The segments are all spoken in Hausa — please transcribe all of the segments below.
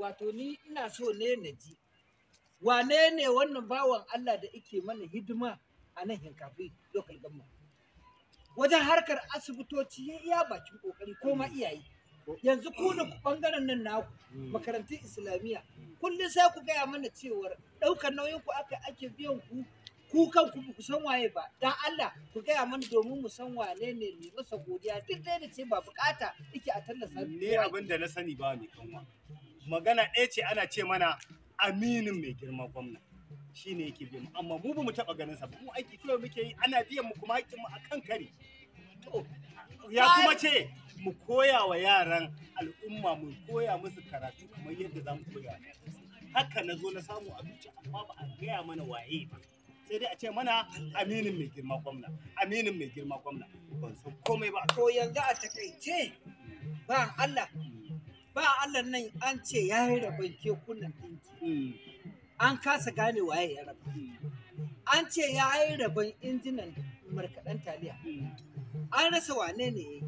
Wato ni ina so ne na ji wane ne wannan bawan Allah da yake mana hidima a nan Hinkafi local government. Wajen harkar asibitoci ya iya bakin kokari ko ma iyaye. Yanzu ku da bangaren nan naku makarantun Islamiyya kullum sai ku gaya mana cewar ɗaukar nauyin ku aka ake biyan ku ku kanku ba ku san waye ba. Dan Allah ku gaya mana domin mu san wane ne mai masa godiya, duk dai da ce ba bukata yake a tallasa. Ni abin da na sani ba mai kanwa. Magana ɗaya ce ana ce mana aminin mai girma gwamna shi ne yake biyan mu, amma mu ba mu taɓa ganin sa ba. Mu aiki kawai muke yi, ana biyan mu kuma haƙƙin mu akan kare. To ya kuma ce mu koya wa yaran al'umma, mu koya musu karatu kamar yadda za mu koya wa 'ya'yansu. Haka na zo na samu a zuci, amma ba a gaya mana waye ba. Sai dai a ce mana aminin mai girma gwamna, aminin mai girma gwamna. Ban san komai ba. To yanzu a takaice ba Allah ba Allah nan an ce ya yi rabon kekunan ɗinki. An kasa gane waye ya raba. An ce ya yi rabon injinan markaɗen taliya. An rasa wane ne ya yi.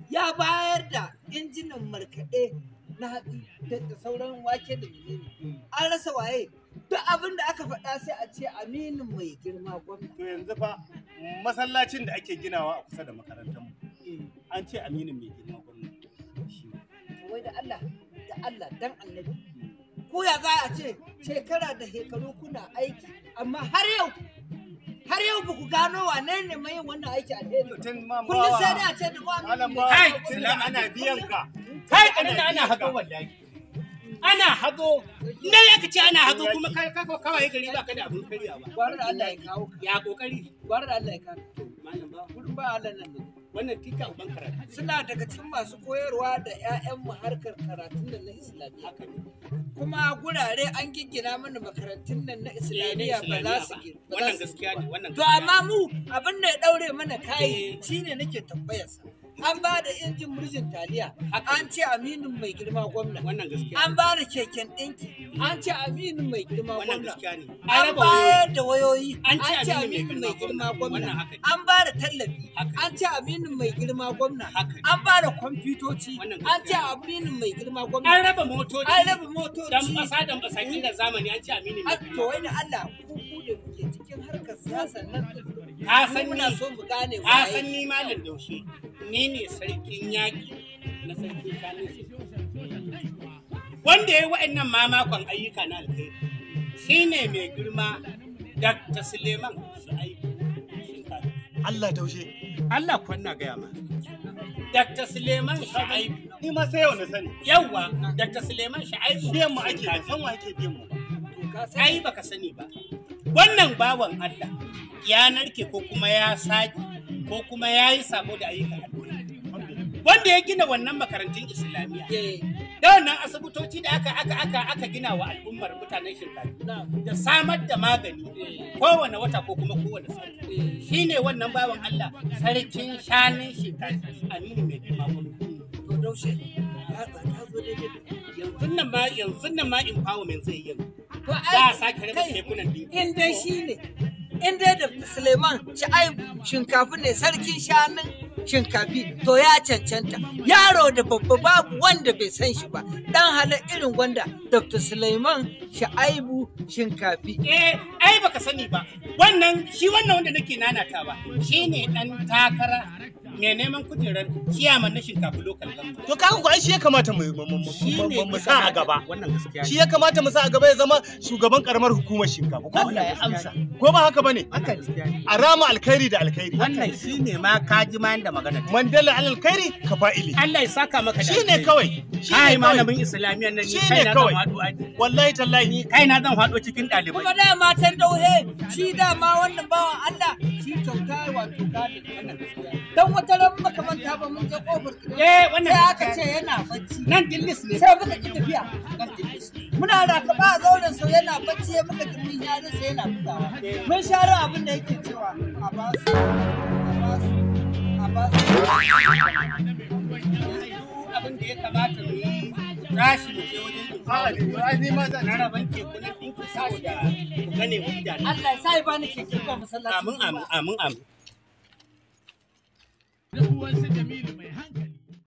Ya bayar da injinan markaɗe na hatsi da sauran wake da menene. An rasa waye. Duk abin da aka faɗa sai a ce aminin mai girma gwamna. To yanzu fa masallacin da ake ginawa a kusa da makarantar mu an ce aminin mai girma gwamna. Shi ne. To wai da Allah, da Allah dan annabi. Ku ya za a ce shekara da shekaru kuna aiki amma har yau ba ku gano wane ne mai yin wannan aiki alheri ba. Tun ma Kullum sai dai a ce da mu aminin Malam mai bawa, Kai, tun da ana biyan ka. Kai kanin ana hazo wallahi. Ana hazo. Idan aka ce ana hazo kuma kai kawai gari ba ka da abun karyawa. Gwara da Allah ya kawo ka. Ya kokari. Gwara da Allah ya kawo ka. Malam ba Gudun ba Allah nan ne. wannan tika uban karatu. Suna daga cikin masu koyarwa da 'ya'yanmu harkar karatun nan na Islamiyya. Haka ne. Kuma gurare an giggina mana makarantun nan na Islamiyya ba za su ba za Wannan su gaskiya ne, wannan To gaskiya amma mu abin da ya daure mana kai Eh. shine nake tambayarsa. An ba da injin murjin taliya, an ce aminin mai girma gwamna. Wannan gaskiya. An ba da keken ɗinki, an ce aminin mai girma Wannan gwamna. gaskiya ne. An raba bayar da wayoyi, An an ce ce aminin aminin mai girma gwamna. Wannan haka ne. An ba da tallafi, Haka ne. an ce aminin mai girma gwamna. Haka ne. An ba da kwamfutoci, Wannan an ce gaskiya ne. aminin mai girma gwamna. An raba motoci. An raba motoci. Dan ƙasa dan ƙasa kila zamani an ce aminin mai To wai da Allah ku ku da kuke cikin harkar siyasar nan. Ka san muna ni- so mu gane Ka waye. san ni malam Daushe, ni ne sarkin yaƙi na sarkin shanu. Wanda ya yi wa'annan mamakon ayyuka na alkhairi shi ne mai girma Dr. Suleiman Shu'aibu Shinkafi. Allah taushe. Allah kuwa ina gaya ma. Dr. Suleiman Shu'aibu. Ni ma sai yau na sani. Yawwa, Dr. Suleiman Shu'aibu. Biyan mu ake, ban san wa ake biyan mu ba. To ka sani. Ai baka sani ba. Wannan bawan Allah ya narke ko kuma ya sake ko kuma ya yi sabo da ayyukan alheri. Wanda ya gina wannan makarantun Islamiyya. Eh, Da wannan asibitoci da aka gina wa al'ummar mutanen Shinkafi. na'am. Da samar da magani kowane wata ko kuma kowane sati. Eh, Shi ne wannan bawan Allah sarkin shanun Shinkafi Aminu mai girma gwamna. to daushe ba ba ta zo daidai da. Yanzu nan ma empowerment zai yi yanzu. To Za a ai sake raba kai, kekunan ɗinki. in dai shi ne in dai da Suleiman Shu'aibu Shinkafi ne sarkin shanun Shinkafi to ya cancanta yaro da babba babu wanda bai san shi ba dan halin irin wanda Dr. Suleiman Shu'aibu Shinkafi. Eh, ai baka sani ba. Wannan shi wannan wanda nake nanatawa shine dan takara mai neman kujerar ciyaman na Shinkafi local government. To kaga ko ai shi ya kamata mu mu sa a gaba. Wannan gaskiya Shi ya kamata mu sa a gaba ya zama shugaban karamar hukumar Shinkafa. Ko Allah ya amsa. Ko ba haka bane? Haka ne. A rama alkhairi da alkhairi. Wannan shine ma ka ji ma yanda magana. take. Mandala alkhairi ka fa'ili. Allah ya saka maka da Shi ne alheri. kawai. Shi Kai ne kawai. malamin Islamiyyar nan ni Shi kai ne na zan kawai. faɗo aji. Wallahi tallahi. Ni kai na zan faɗo cikin ɗalibai. Kuma dama can dauhe shi dama wannan bawan Allah shi kyauta wato gadin wannan gaskiya. Dan wata ran makamanta ba mun je kofar gidan. Eh, wannan sai aka gaskiya ce yana bacci. Nan dillis ne. Sai muka ki tafiya. Nan dillis ne. Muna rakaba a zauren sau yana bacci ya muka ji mun yarin sa yana bugawa. Mun share abin da yake cewa a basu a basu a basu. Yanzu abin da ya kamata mu yi tashi mu je wajen A'a, ni ma zan na raban kekunan ɗinki saboda ku gane wa idanu. Allah ya sa ya bani keke zuwa masallaci. Amin amin amin amin. Da uwansu Jamilu.